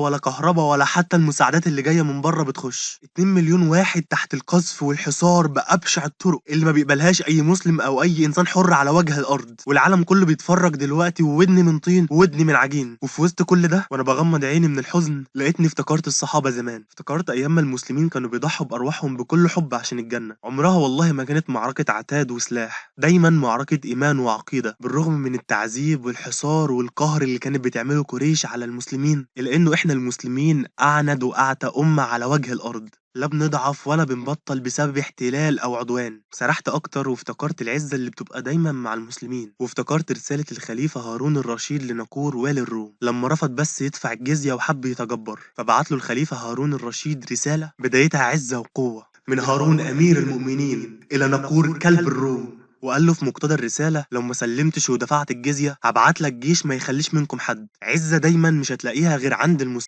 ولا كهرباء ولا حتى المساعدات اللي جاية من بره بتخش. 2 مليون واحد تحت القصف والحصار بأبشع الطرق اللي ما بيقبلهاش اي مسلم او اي انسان حر على وجه الارض، والعالم كله بيتفرج دلوقتي، وودني من طين وودني من عجين. وفي وسط كل ده وانا بغمض عيني من الحزن، لقيتني افتكرت الصحابة زمان، افتكرت ايام ما المسلمين كانوا بيضحوا بارواحهم بكل حب عشان الجنة. عمرها والله ما كانت معركة عتاد وسلاح، دايما معركة ايمان وعقيدة. بالرغم من التعذيب والحصار والقهر اللي كانت بتعمله قريش على المسلمين، الا انه احنا المسلمين اعند واعتى امه على وجه الارض، لا بنضعف ولا بنبطل بسبب احتلال أو عدوان. سرحت أكتر وافتكرت العزة اللي بتبقى دايما مع المسلمين، وافتكرت رسالة الخليفة هارون الرشيد لناقور والي الروم لما رفض بس يدفع الجزية وحب يتجبر، فبعت له الخليفة هارون الرشيد رسالة بدايتها عزة وقوة من هارون أمير المؤمنين إلى ناقور كلب الروم، وقال له في مقتضى الرسالة: لو ما سلمتش ودفعت الجزية هبعت لك جيش ما يخليش منكم حد. عزة دايما مش هتلاقيها غير عند المسلمين.